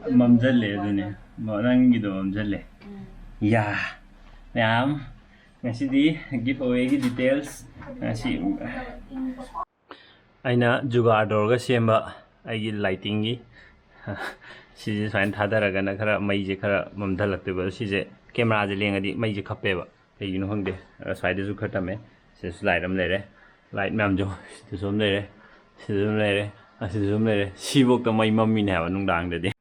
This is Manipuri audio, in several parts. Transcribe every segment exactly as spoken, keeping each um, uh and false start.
ꯃꯝꯖꯜꯂꯦ ꯑꯗꯨꯅꯦ꯫ ꯃ-, ꯅꯪꯒꯤꯗꯣ ꯃꯝꯖꯜꯂꯦ꯫ ꯌꯥ꯫ ꯃꯌꯥꯝ, ꯉꯁꯤꯗꯤ ꯒꯤꯐ ꯑꯋꯦꯒꯤ ꯗꯤꯇꯦꯜꯁ ꯉꯁꯤ ꯑꯩꯅ ꯖꯨꯒꯥꯔ ꯇꯧꯔꯒ ꯁꯦꯝꯕ ꯑꯩꯒꯤ ꯂꯥꯏꯇꯤꯡꯒꯤ ꯁꯤꯁꯦ ꯁꯨꯃꯥꯏꯅ ꯊꯥꯗꯔꯒꯅ ꯈꯔ ꯃꯩꯁꯦ ꯈꯔ ꯃꯝꯊꯜꯂꯛꯇꯣꯏꯕ꯫ ꯁꯤꯁꯦ ꯀꯦꯃꯦꯔꯥꯁꯦ ꯂꯦꯡꯉꯗꯤ ꯃꯩꯁꯦ ꯈꯞꯄꯦꯕ, ꯀꯩꯒꯤꯅꯣ ꯈꯪꯗꯦ꯫ ꯑꯗ ꯁ꯭ꯋꯥꯏꯗꯁꯨ ꯈꯔ ꯊꯝꯃꯦ꯫ ꯁꯤꯗꯁꯨ ꯂꯥꯏꯠ ꯑꯃ ꯂꯩꯔꯦ꯫ ꯂꯥꯏꯠ ꯃꯌꯥꯝꯁꯦ ꯁꯤꯗꯁꯨ ꯑꯃ ꯂꯩꯔꯦ, ꯁꯤꯗꯁꯨ ꯑꯃ ꯂꯩꯔꯦ, ꯑꯁꯤꯗꯁꯨ ꯑꯃ ꯂꯩꯔꯦ꯫ ꯁꯤꯐꯧꯗ ꯃꯩ ꯃꯝꯃꯤꯅꯦ ꯍꯥꯏꯕ ꯅꯨꯡꯗꯥꯡꯗꯗꯤ꯫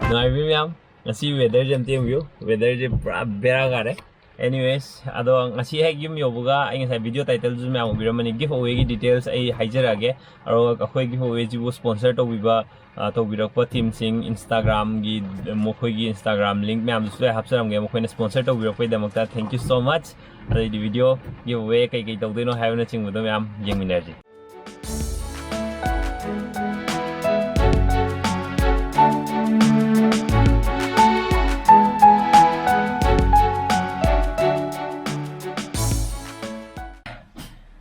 ꯅꯨꯡꯉꯥꯏꯕꯤ ꯃꯌꯥꯝ, ꯉꯁꯤ ꯋꯦꯗꯔꯁꯦ ꯑꯝꯇ ꯌꯦꯡꯕꯤꯌꯨ꯫ ꯋꯦꯗꯔꯁꯦ ꯄꯨꯔꯥ ꯕꯦꯔꯥ ꯀꯥꯔꯦ꯫ ꯑꯦꯅꯤꯋꯦꯁ, ꯑꯗꯣ ꯉꯁꯤ ꯍꯦꯛ ꯌꯨꯝ ꯌꯧꯕꯒ ꯑꯩ ꯉꯁꯥꯏ ꯚꯤꯗꯤꯑꯣ ꯇꯥꯏꯇꯜꯗꯨꯁꯨ ꯃꯌꯥꯝ ꯎꯕꯤꯔꯝꯃꯅꯤ, ꯒꯤꯐ ꯑꯋꯦꯒꯤ ꯗꯤꯇꯦꯜꯁ ꯑꯩ ꯍꯥꯏꯖꯔꯛꯑꯒꯦ꯫ ꯑꯗꯨꯒ ꯑꯩꯈꯣꯏ ꯒꯤꯐ ꯑꯋꯦꯁꯤꯕꯨ ꯁ꯭ꯄꯣꯟꯁꯔ ꯇꯧꯕꯤꯕ, ꯑ, ꯇꯧꯕꯤꯔꯛꯄ ꯇꯤꯝꯁꯤꯡ, ꯏꯟꯁꯇꯥꯒ꯭ꯔꯥꯝꯒꯤ, ꯃꯈꯣꯏꯒꯤ ꯏꯟꯁꯇꯥꯒ꯭ꯔꯥꯝ ꯂꯤꯡꯛ ꯃꯌꯥꯝꯗꯨꯁꯨ ꯂꯣꯏ ꯍꯥꯞꯆꯔꯝꯒꯦ꯫ ꯃꯈꯣꯏꯅ ꯁ꯭ꯄꯣꯟꯁꯔ ꯇꯧꯕꯤꯔꯛꯄꯒꯤꯗꯃꯛꯇ thank you so much꯫ ꯑꯗꯩꯗꯤ ꯚꯤꯗꯤꯑꯣ ꯒꯤꯐ ꯑꯋꯦ ꯀꯩꯀꯩ ꯇꯧꯗꯣꯏꯅꯣ ꯍꯥꯏꯕꯅꯆꯤꯡꯕꯗꯣ ꯃꯌꯥꯝ ꯌꯦꯡꯃꯤꯟꯅꯔꯁꯤ꯫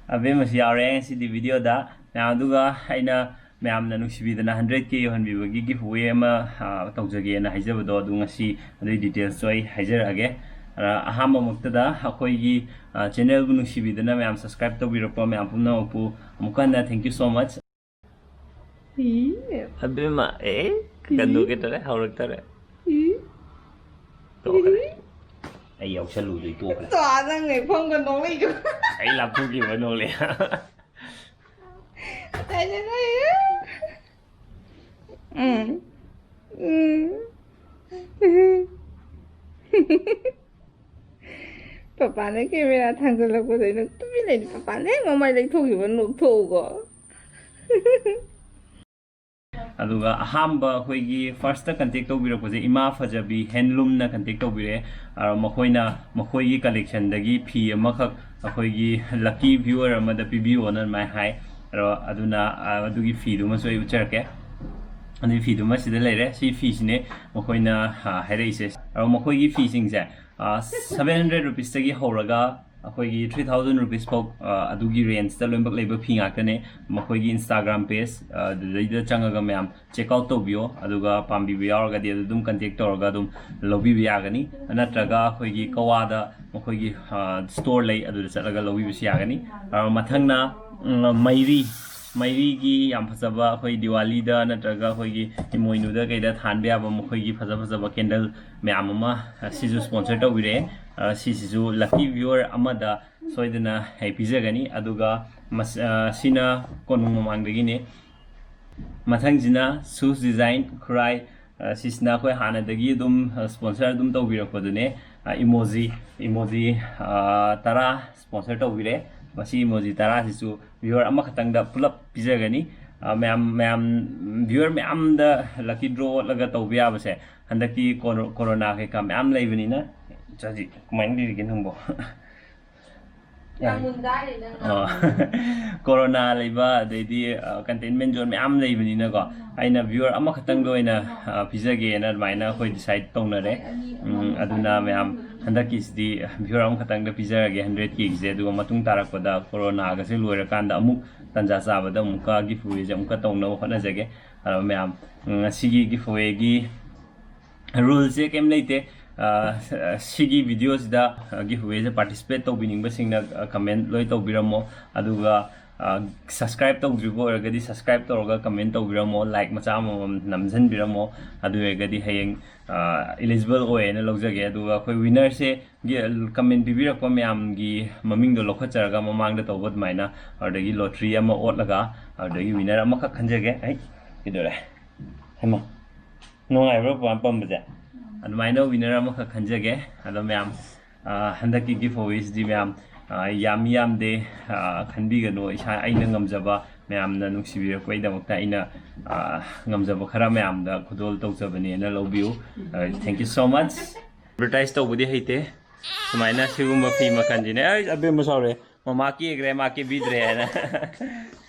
ꯑꯕꯦꯝꯃꯁꯨ ꯌꯥꯎꯔꯦ ꯉꯁꯤꯗꯤ ꯚꯤꯗꯤꯑꯣꯗ꯫ ꯃꯌꯥꯝ, ꯑꯗꯨꯒ ꯑꯩꯅ ꯃꯌꯥꯝꯅ ꯅꯨꯡꯁꯤꯕꯤꯗꯅ ꯍꯟꯗ꯭ꯔꯦꯠ ꯀꯦ ꯌꯧꯍꯟꯕꯤꯕꯒꯤ ꯒꯤꯐ ꯑꯋꯦ ꯑꯃ, ꯑ, ꯇꯧꯖꯒꯦꯅ ꯍꯥꯏꯖꯕꯗꯣ, ꯑꯗꯨ ꯉꯁꯤ ꯑꯗꯨꯒꯤ ꯗꯤꯇꯦꯜꯁꯇꯣ ꯑꯩ ꯍꯥꯏꯖꯔꯛꯑꯒꯦ꯫ ꯑ, ꯑꯍꯥꯟꯕꯃꯛꯇꯗ ꯑꯩꯈꯣꯏꯒꯤ, ꯑ, ꯆꯦꯅꯦꯜꯕꯨ ꯅꯨꯡꯁꯤꯕꯤꯗꯅ ꯃꯌꯥꯝ ꯁꯕꯁꯀ꯭ꯔꯥꯏꯕ ꯇꯧꯕꯤꯔꯛꯄ ꯃꯌꯥꯝ ꯄꯨꯝꯅꯃꯛꯄꯨ ꯑꯃꯨꯛꯀ ꯍꯟꯅ thank you so much꯫ E. ꯑꯕꯦꯝꯃ, A, E. ꯀꯟꯗꯣꯛꯀꯦ ꯇꯧꯔꯦ, ꯍꯧꯔꯛꯇꯔꯦ꯫ ꯏ꯫ ꯇꯣꯛꯈ꯭ꯔꯦ꯫ ꯑꯩ ꯌꯥꯎꯁꯜꯂꯨꯗꯣꯏ ꯇꯣꯛꯈ꯭ꯔꯦ꯫ ꯆꯥ ꯅꯪ ꯂꯩꯐꯝꯒ ꯅꯣꯛꯂꯛꯏꯗꯣ꯫ ꯑꯩ ꯂꯥꯞꯊꯣꯛꯈꯤꯕ ꯅꯣꯛꯂꯛꯑꯦ꯫ ꯇꯥꯏꯅ ꯅꯣꯛꯏ꯫ ꯎꯝ꯫ ꯎꯝ꯫ ꯄꯄꯥꯅ ꯀꯦꯃꯦꯔꯥ ꯊꯥꯡꯖꯜꯂꯛꯄꯗꯩ ꯅꯪ ꯇꯨꯃꯤꯟ ꯂꯩꯅꯤ꯫ ꯄꯄꯥꯅ ꯍꯦꯛ ꯃꯃꯥꯏ ꯂꯩꯊꯣꯛꯈꯤꯕ ꯅꯣꯛꯊꯣꯛꯎꯀꯣ꯫ ꯑꯗꯨꯒ ꯑꯍꯥꯟꯕ ꯑꯩꯈꯣꯏꯒꯤ ꯐꯥꯔꯁꯇ ꯀꯟꯇꯦꯛ ꯇꯧꯕꯤꯔꯛꯄꯁꯦ ꯏꯃꯥ ꯐꯖꯕꯤ ꯍꯦꯟꯂꯨꯝꯅ ꯀꯟꯇꯦꯛ ꯇꯧꯕꯤꯔꯛꯑꯦ꯫ ꯑ, ꯃꯈꯣꯏꯅ ꯃꯈꯣꯏꯒꯤ ꯀꯂꯦꯛꯁꯟꯗꯒꯤ ꯐꯤ ꯑꯃꯈꯛ ꯑꯩꯈꯣꯏꯒꯤ ꯂꯛꯀꯤ ꯚ꯭ꯌꯨꯋꯔ ꯑꯃꯗ ꯄꯤꯕꯤꯌꯣꯅ ꯑꯗꯨꯃꯥꯏꯅ ꯍꯥꯏ꯫ ꯑꯗꯣ ꯑꯗꯨꯅ, ꯑ, ꯑꯗꯨꯒꯤ ꯐꯤꯗꯨꯃꯁꯨ ꯑꯩ ꯎꯠꯆꯔꯛꯀꯦ꯫ ꯑꯗꯨꯒꯤ ꯐꯤꯗꯨꯃ ꯁꯤꯗ ꯂꯩꯔꯦ꯫ ꯁꯤ ꯐꯤꯁꯤꯅꯦ ꯃꯈꯣꯏꯅ, ꯑ, ꯍꯥꯏꯔꯛꯏꯁꯦ꯫ ꯑꯗꯣ ꯃꯈꯣꯏꯒꯤ ꯐꯤꯁꯤꯡꯁꯦ, ꯑ, ꯁꯚꯦꯟ ꯍꯟꯗ꯭ꯔꯦꯠ ꯔꯨꯄꯤꯁꯇꯒꯤ ꯍꯧꯔꯒ ꯑꯩꯈꯣꯏꯒꯤ ꯊ꯭ꯔꯤ ꯊꯥꯎꯖꯟ ꯔꯨꯄꯤꯁ ꯐꯥꯎ, ꯑ, ꯑꯗꯨꯒꯤ ꯔꯦꯟꯖꯇ ꯂꯣꯏꯅꯃꯛ ꯂꯩꯕ ꯐꯤ ꯉꯥꯛꯇꯅꯦ꯫ ꯃꯈꯣꯏꯒꯤ ꯏꯟꯁꯇꯥꯒ꯭ꯔꯥꯝ ꯄꯦꯖ, ꯑ, ꯑꯗꯨꯗꯩꯗ ꯆꯪꯉꯒ ꯃꯌꯥꯝ ꯆꯦꯛ ꯑꯥꯎꯠ ꯇꯧꯕꯤꯌꯣ꯫ ꯑꯗꯨꯒ ꯄꯥꯝꯕꯤꯕ ꯌꯥꯎꯔꯒꯗꯤ ꯑꯗꯨ ꯑꯗꯨꯝ ꯀꯟꯇꯦꯛ ꯇꯧꯔꯒ ꯑꯗꯨꯝ ꯂꯧꯕꯤꯕ ꯌꯥꯒꯅꯤ꯫ ꯅꯠꯇ꯭ꯔꯒ ꯑꯩꯈꯣꯏꯒꯤ ꯀꯋꯥꯗ ꯃꯈꯣꯏꯒꯤ, ꯑ, ꯁ꯭ꯇꯣꯔ ꯂꯩ, ꯑꯗꯨꯗ ꯆꯠꯂꯒ ꯂꯧꯕꯤꯕꯁꯨ ꯌꯥꯒꯅꯤ꯫ ꯑ, ꯃꯊꯪꯅ, ꯎꯝ, ꯃꯩꯔꯤ, ꯃꯩꯔꯤꯒꯤ ꯌꯥꯝ ꯐꯖꯕ ꯑꯩꯈꯣꯏ ꯗꯤꯋꯥꯂꯤꯗ ꯅꯠꯇ꯭ꯔꯒ ꯑꯩꯈꯣꯏꯒꯤ ꯏꯃꯣꯏꯅꯨꯗ ꯀꯩꯗ ꯊꯥꯟꯕ ꯌꯥꯕ ꯃꯈꯣꯏꯒꯤ ꯐꯖ ꯐꯖꯕ ꯀꯦꯟꯗꯜ ꯃꯌꯥꯝ ꯑꯃ, ꯑ, ꯁꯤꯁꯨ ꯁ꯭ꯄꯣꯟꯁꯔ ꯇꯧꯕꯤꯔꯛꯑꯦ꯫ ꯑ, ꯁꯤꯁꯤꯁꯨ ꯂꯛꯀꯤ ꯚ꯭ꯌꯨꯋꯔ ꯑꯃꯗ ꯁꯣꯏꯗꯅ ꯍꯦꯛ ꯄꯤꯖꯒꯅꯤ꯫ ꯑꯗꯨꯒ ꯃꯁ-, ꯑ, ꯁꯤꯅ ꯀꯣꯅꯨꯡ ꯃꯃꯥꯡꯗꯒꯤꯅꯦ꯫ ꯃꯊꯪꯁꯤꯅ ꯁꯨꯁ ꯗꯤꯖꯥꯏꯟ ꯈꯨꯔꯥꯏ꯫ ꯑ, ꯁꯤꯁꯤꯅ ꯑꯩꯈꯣꯏ ꯍꯥꯟꯅꯗꯒꯤ ꯑꯗꯨꯝ, ꯑ, ꯁ꯭ꯄꯣꯟꯁꯔ ꯑꯗꯨꯝ ꯇꯧꯕꯤꯔꯛꯄꯗꯨꯅꯦ꯫ ꯑ, ꯏꯃꯣꯖꯤ, ꯏꯃꯣꯖꯤ, ꯑ, ꯇꯔꯥ ꯁ꯭ꯄꯣꯟꯁꯔ ꯇꯧꯕꯤꯔꯦ꯫ ꯃꯁꯤ ꯏꯃꯣꯖꯤ ꯇꯔꯥꯁꯤꯁꯨ ꯚ꯭ꯌꯨꯋꯔ ꯑꯃꯈꯛꯇꯪꯗ ꯄꯨꯂꯞ ꯄꯤꯖꯒꯅꯤ꯫ ꯑ, ꯃꯌꯥꯝ, ꯃꯌꯥꯝ, ꯚ꯭ꯌꯨꯋꯔ ꯃꯌꯥꯝꯗ ꯂꯛꯀꯤ ꯗ꯭ꯔꯣ ꯑꯣꯠꯂꯒ ꯇꯧꯕ ꯌꯥꯕꯁꯦ, ꯍꯟꯗꯛꯇꯤ ꯀꯣꯔꯣ-, ꯀꯣꯔꯣꯅꯥ ꯀꯩꯀꯥ ꯃꯌꯥꯝ ꯂꯩꯕꯅꯤꯅ, ꯆꯥꯁꯤ, ꯀꯃꯥꯏꯅ ꯂꯤꯔꯤꯒꯦ ꯅꯪꯕꯣ? ꯌꯥꯝ ꯃꯨꯟꯗꯥꯏꯔꯦ ꯅꯪ ꯑꯣ꯫ ꯉꯥꯡꯕꯗꯣ꯫ ꯀꯣꯔꯣꯅꯥ ꯂꯩꯕ, ꯑꯗꯩꯗꯤ, ꯑ, ꯀꯟꯇꯦꯟꯃꯦꯟ ꯖꯣꯟ ꯃꯌꯥꯝ ꯂꯩꯕꯅꯤꯅꯀꯣ, ꯑꯩꯅ ꯚ꯭ꯌꯨꯋꯔ ꯑꯃꯈꯛꯇꯪꯗ ꯑꯣꯏꯅ, ꯑ, ꯄꯤꯖꯒꯦꯅ ꯑꯗꯨꯃꯥꯏꯅ ꯑꯩꯈꯣꯏ ꯗꯤꯁꯥꯏꯠ ꯇꯧꯅꯔꯦ꯫ ꯎꯝ, ꯑꯗꯨꯅ ꯃꯌꯥꯝ ꯍꯟꯗꯛꯀꯤꯁꯤꯗꯤ ꯚ꯭ꯌꯨꯋꯔ ꯑꯃꯈꯛꯇꯪꯗ ꯄꯤꯖꯔꯒꯦ, ꯍꯟꯗ꯭ꯔꯦꯠ ꯀꯦꯒꯤꯁꯦ꯫ ꯑꯗꯨꯒ ꯃꯇꯨꯡ ꯇꯥꯔꯛꯄꯗ ꯀꯣꯔꯣꯅꯥꯒꯁꯦ ꯂꯣꯏꯔꯀꯥꯟꯗ ꯑꯃꯨꯛ ꯇꯟꯖꯥ ꯆꯥꯕꯗ ꯑꯃꯨꯛꯀ ꯒꯤꯐ ꯑꯋꯦꯁꯦ ꯑꯃꯨꯛꯀ ꯇꯧꯅꯕ ꯍꯣꯠꯅꯖꯒꯦ꯫ ꯑꯗꯣ ꯃꯌꯥꯝ, ꯎꯝ, ꯉꯁꯤꯒꯤ ꯒꯤꯐ ꯑꯋꯦꯒꯤ ꯔꯨꯜꯁꯦ ꯀꯩꯝ ꯂꯩꯇꯦ꯫ ꯑ, ꯁ-, ꯑ, ꯁꯤꯒꯤ ꯚꯤꯗꯤꯑꯣꯁꯤꯗ, ꯑ, ꯒꯤꯐ ꯑꯋꯦꯁꯦ ꯄꯥꯔꯇꯤꯁꯤꯄꯦꯠ ꯇꯧꯕꯤꯅꯤꯡꯕꯁꯤꯡꯅ, ꯑ, ꯀꯃꯦꯟ ꯂꯣꯏ ꯇꯧꯕꯤꯔꯝꯃꯣ꯫ ꯑꯗꯨꯒ, ꯑ, ꯁꯕꯁꯀ꯭ꯔꯥꯏꯕ ꯇꯧꯗ꯭ꯔꯤꯕ ꯑꯣꯏꯔꯒꯗꯤ ꯁꯕꯁꯀ꯭ꯔꯥꯏꯕ ꯇꯧꯔꯒ ꯀꯃꯦꯟ ꯇꯧꯕꯤꯔꯝꯃꯣ, ꯂꯥꯏꯛ ꯃꯆꯥ ꯑꯃꯃꯝ ꯅꯝꯁꯤꯟꯕꯤꯔꯝꯃꯣ꯫ ꯑꯗꯨ ꯑꯣꯏꯔꯒꯗꯤ ꯍꯌꯦꯡ, ꯑ, ꯏꯂꯤꯖꯤꯕꯜ ꯑꯣꯏꯌꯦꯅ ꯂꯧꯖꯒꯦ꯫ ꯑꯗꯨꯒ ꯑꯩꯈꯣꯏ ꯋꯤꯟꯅꯔꯁꯦ ꯒꯤ-, ꯀꯃꯦꯟ ꯄꯤꯕꯤꯔꯛꯄ ꯃꯌꯥꯝꯒꯤ ꯃꯃꯤꯡꯗꯣ ꯂꯧꯈꯠꯆꯔꯒ ꯃꯃꯥꯡꯗ ꯇꯧꯕ ꯑꯗꯨꯃꯥꯏꯅ ꯑꯗꯨꯗꯒꯤ ꯂꯣꯇ꯭ꯔꯤ ꯑꯃ ꯑꯣꯠꯂꯒ ꯑꯗꯨꯗꯒꯤ ꯋꯤꯟꯅꯔ ꯑꯃꯈꯛ ꯈꯟꯖꯒꯦ꯫ ꯑꯩ ꯀꯩꯗꯧꯔꯦ? ꯍꯩꯃꯥ, ꯅꯨꯡꯉꯥꯏꯕ꯭ꯔꯣ ꯄꯥꯝ-, ꯄꯝꯕꯁꯦ? ꯑꯗꯨꯃꯥꯏꯅ ꯋꯤꯟꯅꯔ ꯑꯃꯈꯛ ꯈꯟꯖꯒꯦ꯫ ꯑꯗꯣ ꯃꯌꯥꯝ, ꯑ, ꯍꯟꯗꯛꯀꯤ ꯒꯤꯐ ꯑꯋꯦꯁꯤꯗꯤ ꯃꯌꯥꯝ, ꯑ, ꯌꯥꯝꯃꯤ ꯌꯥꯝꯗꯦ, ꯑ, ꯈꯟꯕꯤꯒꯅꯨ꯫ ꯏꯁꯥ, ꯑꯩꯅ ꯉꯝꯖꯕ ꯃꯌꯥꯝꯅ ꯅꯨꯡꯁꯤꯕꯤꯔꯛꯄꯒꯤꯗꯃꯛꯇ ꯑꯩꯅ, ꯑ, ꯉꯝꯖꯕ ꯈꯔ ꯃꯌꯥꯝꯗ ꯈꯨꯗꯣꯜ ꯇꯧꯖꯕꯅꯦꯅ ꯂꯧꯕꯤꯌꯨ꯫ ꯑ, thank you so much. Advertise ꯇꯧꯕꯗꯤ ꯍꯩꯇꯦ꯫ ꯁꯨꯃꯥꯏꯅ ꯁꯤꯒꯨꯝꯕ ꯐꯤ ꯃꯈꯜꯁꯤꯅꯦ꯫ ꯑꯩ ꯑꯕꯦꯝꯃ ꯁꯥꯎꯔꯦ꯫ ꯃꯃꯥ ꯀꯦꯈ꯭ꯔꯦ, ꯃꯥ ꯀꯦꯕꯤꯗ꯭ꯔꯦ ꯍꯥꯏꯅ꯫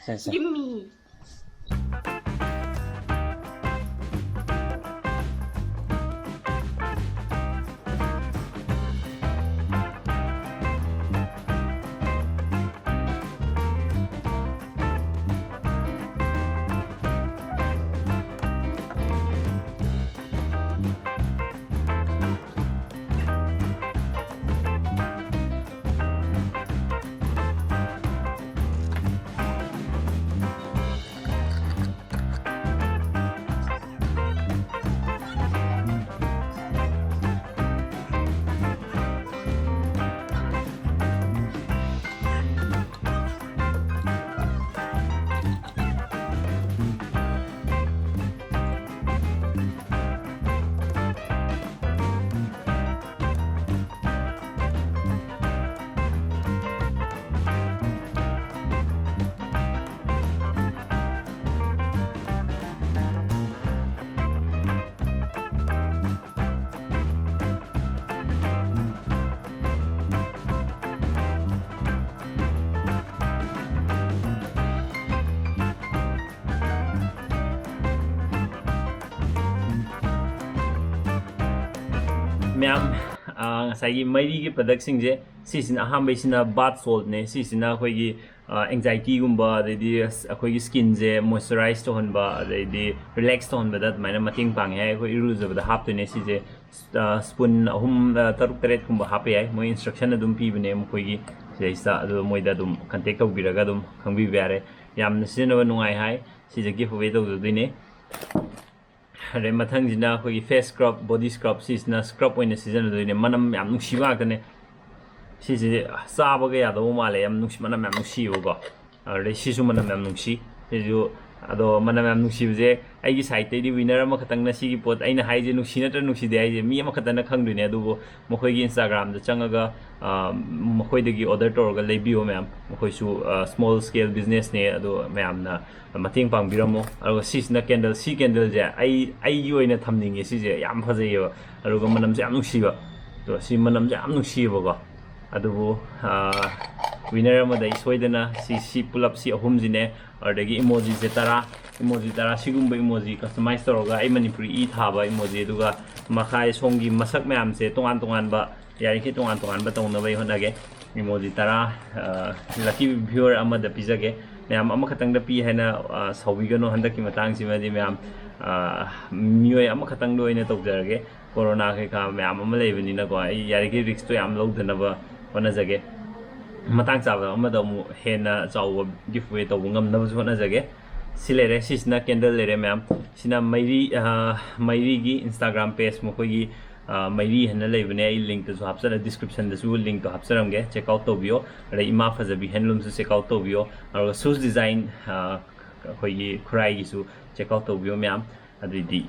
ꯁꯦ, ꯁꯦ꯫ Give me. ꯃꯌꯥꯝ, ꯑ, ꯉꯁꯥꯏꯒꯤ ꯃꯩꯔꯤꯒꯤ ꯄ꯭ꯔꯗꯛꯁꯤꯡꯁꯦ, ꯁꯤꯁꯤꯅ ꯑꯍꯥꯟꯕꯩꯁꯤꯅ ꯕꯥꯠ ꯁꯣꯜꯠꯅꯦ꯫ ꯁꯤꯁꯤꯅ ꯑꯩꯈꯣꯏꯒꯤ, ꯑ, ꯑꯦꯡꯖꯥꯏꯇꯤꯒꯨꯝꯕ, ꯑꯗꯩꯗꯤ ꯑꯁ, ꯑꯩꯈꯣꯏꯒꯤ ꯁ꯭ꯀꯤꯟꯁꯦ ꯃꯣꯏꯆꯔꯥꯏꯁ ꯇꯧꯍꯟꯕ, ꯑꯗꯩꯗꯤ ꯔꯤꯂꯦꯛꯁ ꯇꯧꯍꯟꯕꯗ ꯑꯗꯨꯃꯥꯏꯅ ꯃꯇꯦꯡ ꯄꯥꯡꯉꯦ ꯍꯥꯏ꯫ ꯑꯩꯈꯣꯏ ꯏꯔꯨ ꯂꯨꯖꯕꯗ ꯍꯥꯞꯇꯣꯏꯅꯦ ꯁꯤꯁꯦ꯫ ꯑ, ꯁ꯭ꯄꯨꯟ ꯑꯍꯨꯝ, ꯑ, ꯇꯔꯨꯛ ꯇꯔꯦꯠ ꯀꯨꯝꯕ ꯍꯥꯞꯄ ꯌꯥꯏ꯫ ꯃꯣꯏ ꯏꯟꯁꯇ꯭ꯔꯛꯁꯟ ꯑꯗꯨꯝ ꯄꯤꯕꯅꯦ ꯃꯈꯣꯏꯒꯤ ꯁꯤꯗꯩꯁꯤꯗ, ꯑꯗꯨ ꯃꯣꯏꯗ ꯑꯗꯨꯝ ꯀꯟꯇꯦꯛ ꯇꯧꯕꯤꯔꯒ ꯑꯗꯨꯝ ꯈꯪꯕꯤꯕ ꯌꯥꯔꯦ꯫ ꯌꯥꯝꯅ ꯁꯤꯖꯤꯟꯅꯕ ꯅꯨꯡꯉꯥꯏ ꯍꯥꯏ꯫ ꯁꯤꯁꯦ ꯒꯤꯐ ꯑꯋꯦ ꯇꯧꯖꯗꯣꯏꯅꯦ꯫ ꯑꯗꯩ ꯃꯊꯪꯁꯤꯅ ꯑꯩꯈꯣꯏꯒꯤ ꯐꯦꯁ ꯁ꯭ꯀ꯭ꯔꯕ, ꯕꯣꯗꯤ ꯁ꯭ꯀ꯭ꯔꯕ, ꯁꯤꯁꯤꯅ ꯁ꯭ꯀ꯭ꯔꯕ ꯑꯣꯏꯅ ꯁꯤꯖꯤꯟꯅꯗꯣꯏꯅꯦ꯫ ꯃꯅꯝ ꯌꯥꯝ ꯅꯨꯡꯁꯤꯕ ꯉꯥꯛꯇꯅꯦ꯫ ꯁꯤꯁꯦ ꯆꯥꯕꯒ ꯌꯥꯗꯧꯕ ꯃꯥꯜꯂꯦ, ꯌꯥꯝ ꯅꯨꯡꯁꯤ, ꯃꯅꯝ ꯌꯥꯝ ꯅꯨꯡꯁꯤꯕꯀꯣ꯫ ꯑꯗꯩ ꯁꯤꯁꯨ ꯃꯅꯝ ꯌꯥꯝ ꯅꯨꯡꯁꯤ꯫ ꯁꯤꯁꯨ, ꯑꯗꯣ ꯃꯅꯝ ꯌꯥꯝ ꯅꯨꯡꯁꯤꯕꯁꯦ ꯑꯩꯒꯤ ꯁꯥꯏꯠꯇꯩꯗꯤ ꯋꯤꯅꯔ ꯑꯃꯈꯛꯇꯪꯅ ꯁꯤꯒꯤ ꯄꯣꯠ ꯑꯩꯅ ꯍꯥꯏꯁꯦ ꯅꯨꯡꯁꯤ ꯅꯠꯇ꯭ꯔ ꯅꯨꯡꯁꯤꯗꯦ ꯍꯥꯏꯁꯦ ꯃꯤ ꯑꯃꯈꯛꯇꯅ ꯈꯪꯗꯣꯏꯅꯦ꯫ ꯑꯗꯨꯕꯨ ꯃꯈꯣꯏꯒꯤ ꯏꯟꯁꯇꯥꯒ꯭ꯔꯥꯝꯗ ꯆꯪꯉꯒ ꯑ, ꯃꯈꯣꯏꯗꯒꯤ ꯑꯣꯔꯗꯔ ꯇꯧꯔꯒ ꯂꯩꯕꯤꯌꯣ ꯃꯌꯥꯝ꯫ ꯃꯈꯣꯏꯁꯨ ꯁ꯭ꯃꯣꯜ ꯁ꯭ꯀꯦꯜ ꯕꯤꯖꯤꯅꯦꯁꯅꯦ꯫ ꯑꯗꯣ ꯃꯌꯥꯝꯅ ꯃꯇꯦꯡ ꯄꯥꯡꯕꯤꯔꯝꯃꯣ꯫ ꯑꯗꯨꯒ ꯁꯤꯁꯤꯅ ꯀꯦꯟꯗꯜ, ꯁꯤ ꯀꯦꯟꯗꯜꯁꯦ ꯑꯩ ꯑꯩꯒꯤ ꯑꯣꯏꯅ ꯊꯝꯅꯤꯡꯉꯦ꯫ ꯁꯤꯁꯦ ꯌꯥꯝ ꯐꯖꯩꯌꯦꯕ, ꯑꯗꯨꯒ ꯃꯅꯝꯁꯨ ꯌꯥꯝ ꯅꯨꯡꯁꯤꯕ꯫ ꯑꯗꯣ ꯁꯤ ꯃꯅꯝꯁꯨ ꯌꯥꯝ ꯅꯨꯡꯁꯤꯌꯦꯕꯀꯣ꯫ ꯑꯗꯨꯕꯨ ꯋꯤꯅꯔ ꯑꯃꯗ ꯑꯩ ꯁꯣꯏꯗꯅ ꯁꯤ ꯁꯤ ꯄꯨꯂꯞ ꯁꯤ ꯑꯍꯨꯝꯁꯤꯅꯦ꯫ ꯑꯗꯨꯗꯒꯤ ꯏꯃꯣꯖꯤꯁꯦ ꯇꯔꯥ, ꯏꯃꯣꯖꯤ ꯇꯔꯥ, ꯁꯤꯒꯨꯝꯕ ꯏꯃꯣꯖꯤ ꯀꯁꯇꯃꯥꯏꯁ ꯇꯧꯔꯒ ꯑꯩ ꯃꯅꯤꯄꯨꯔꯤ ꯏ ꯊꯥꯕ ꯏꯃꯣꯖꯤ, ꯑꯗꯨꯒ ꯃꯈꯥꯏ ꯁꯣꯝꯒꯤ ꯃꯁꯛ ꯃꯌꯥꯝꯁꯦ ꯇꯣꯉꯥꯟ ꯇꯣꯉꯥꯟꯕ, ꯌꯥꯔꯤꯈꯩ ꯇꯣꯉꯥꯟ ꯇꯣꯉꯥꯟꯕ ꯇꯧꯅꯕ ꯑꯩ ꯍꯣꯠꯅꯒꯦ꯫ ꯏꯃꯣꯖꯤ ꯇꯔꯥ ꯂꯛꯀꯤ ꯚ꯭ꯌꯨꯋꯔ ꯑꯃꯗ ꯄꯤꯖꯒꯦ꯫ ꯃꯌꯥꯝ ꯑꯃꯈꯛꯇꯪꯗ ꯄꯤ ꯍꯥꯏꯅ ꯑ, ꯁꯥꯎꯕꯤꯒꯅꯨ꯫ ꯍꯟꯗꯛꯀꯤ ꯃꯇꯥꯡꯁꯤꯃꯗꯤ ꯃꯌꯥꯝ ꯑ, ꯃꯤꯑꯣꯏ ꯑꯃꯈꯛꯇꯪꯗ ꯑꯣꯏꯅ ꯇꯧꯖꯔꯒꯦ꯫ ꯀꯣꯔꯣꯅꯥ ꯀꯩꯀꯥ ꯃꯌꯥꯝ ꯑꯃ ꯂꯩꯕꯅꯤꯅꯀꯣ, ꯑꯩ ꯌꯥꯔꯤꯈꯩ ꯔꯤꯛꯁꯇꯣ ꯌꯥꯝ ꯂꯧꯗꯅꯕ ꯍꯣꯠꯅꯖꯒꯦ꯫ ꯃꯇꯥꯡ ꯆꯥꯕ ꯑꯃꯗ ꯑꯃꯨꯛ ꯍꯦꯟꯅ ꯆꯥꯎꯕ ꯒꯤꯐ ꯑꯋꯦ ꯇꯧꯕ ꯉꯝꯅꯕꯁꯨ ꯍꯣꯠꯅꯖꯒꯦ꯫ ꯁꯤ ꯂꯩꯔꯦ, ꯁꯤꯁꯤꯅ ꯀꯦꯟꯗꯜ ꯂꯩꯔꯦ ꯃꯌꯥꯝ꯫ ꯁꯤꯅ ꯃꯩꯔꯤ, ꯑ, ꯃꯩꯔꯤꯒꯤ ꯏꯟꯁꯇꯥꯒ꯭ꯔꯥꯝ ꯄꯦꯖ, ꯃꯈꯣꯏꯒꯤ ꯑ, ꯃꯩꯔꯤ ꯍꯥꯏꯅ ꯂꯩꯕꯅꯦ꯫ ꯑꯩ ꯂꯤꯡꯛꯇꯁꯨ ꯍꯥꯞꯆꯔ-, ꯗꯤꯁꯀ꯭ꯔꯤꯞꯁꯟꯗꯁꯨ ꯂꯤꯡꯛꯇꯣ ꯍꯥꯞꯆꯔꯝꯒꯦ, ꯆꯦꯛ ꯑꯥꯎꯠ ꯇꯧꯕꯤꯌꯣ꯫ ꯑꯗꯩ ꯏꯃꯥ ꯐꯖꯕꯤ ꯍꯦꯟꯂꯨꯝꯁꯨ ꯆꯦꯛ ꯑꯥꯎꯠ ꯇꯧꯕꯤꯌꯣ꯫ ꯑꯗꯨꯒ ꯁꯨꯁ ꯗꯤꯖꯥꯏꯟ, ꯑ, ꯑꯩꯈꯣꯏꯒꯤ ꯈꯨꯔꯥꯏꯒꯤꯁꯨ ꯆꯦꯛ ꯑꯥꯎꯠ ꯇꯧꯕꯤꯌꯣ ꯃꯌꯥꯝ꯫ ꯑꯗꯨꯏꯗꯤ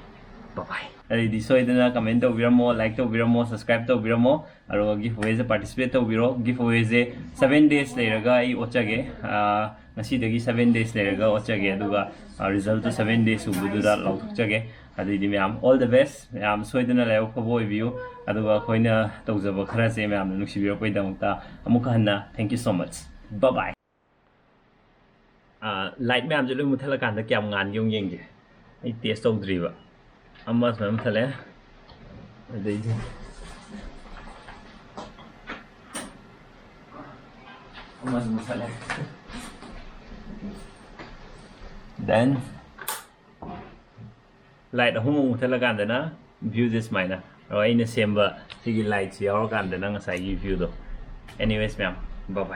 ꯕꯥꯏ꯫ ꯑꯗꯩꯗꯤ ꯁꯣꯏꯗꯅ ꯀꯃꯦꯟ ꯇꯧꯕꯤꯔꯝꯃꯣ, ꯂꯥꯏꯛ ꯇꯧꯕꯤꯔꯝꯃꯣ, ꯁꯕꯁꯀ꯭ꯔꯥꯏꯕ ꯇꯧꯕꯤꯔꯝꯃꯣ꯫ ꯑꯗꯨꯒ ꯒꯤꯐ ꯑꯋꯦꯁꯦ ꯄꯥꯔꯇꯤꯁꯤꯄꯦꯠ ꯇꯧꯕꯤꯔꯣ꯫ ꯒꯤꯐ ꯑꯋꯦꯁꯦ ꯁꯚꯦꯟ ꯗꯦꯖ ꯂꯩꯔꯒ ꯑꯩ ꯑꯣꯠꯆꯒꯦ꯫ ꯑ, ꯉꯁꯤꯗꯒꯤ ꯁꯚꯦꯟ ꯗꯦꯖ ꯂꯩꯔꯒ ꯑꯣꯠꯆꯒꯦ꯫ ꯑꯗꯨꯒ, ꯑ, ꯔꯤꯖꯜꯇꯨ ꯁꯚꯦꯟ ꯗꯦꯖ ꯁꯨꯕꯗꯨꯗ ꯂꯥꯎꯊꯣꯛꯆꯒꯦ꯫ ꯑꯗꯨꯏꯗꯤ ꯃꯌꯥꯝ, all the best, ꯃꯌꯥꯝ ꯁꯣꯏꯗꯅ ꯂꯥꯏꯕꯛ ꯐꯕ ꯑꯣꯏꯕꯤꯌꯨ꯫ ꯑꯗꯨꯒ ꯑꯩꯈꯣꯏꯅ ꯇꯧꯖꯕ ꯈꯔꯁꯦ ꯃꯌꯥꯝꯅ ꯅꯨꯡꯁꯤꯕꯤꯔꯛꯄꯒꯤꯗꯃꯛꯇ ꯑꯃꯨꯛꯀ ꯍꯟꯅ thank you so much. Bye bye. Ah, light ꯃꯌꯥꯝꯁꯦ ꯂꯣꯏ ꯃꯨꯠꯊꯠꯂꯀꯥꯟꯗ ꯀꯌꯥꯝ ꯉꯥꯟꯒꯦ ꯑꯃꯨꯛ ꯌꯦꯡꯁꯦ꯫ ꯑꯩ ꯇꯦꯁ ꯇꯧꯗ꯭ꯔꯤꯕ꯫ ꯑꯃ ꯁꯨꯃꯥꯏꯅ ꯃꯨꯠꯊꯠꯂꯦ꯫ ꯑꯗꯩꯗꯤ ꯑꯃꯁꯨ ꯃꯨꯠꯊꯠꯂꯦ꯫ Then ꯂꯥꯏꯠ ꯑꯍꯨꯝꯃꯨꯛ ꯃꯨꯠꯊꯠꯂꯀꯥꯟꯗꯅ ꯚ꯭ꯌꯨꯁꯦ ꯁꯨꯃꯥꯏꯅ꯫ ꯑꯗꯣ ꯑꯩꯅ ꯁꯦꯝꯕ ꯁꯤꯒꯤ ꯂꯥꯏꯠꯁꯤ ꯌꯥꯎꯔꯀꯥꯟꯗꯅ ꯉꯁꯥꯏꯒꯤ ꯚ꯭ꯌꯨꯗꯣ꯫ Anyways ꯃꯌꯥꯝ, bye bye꯫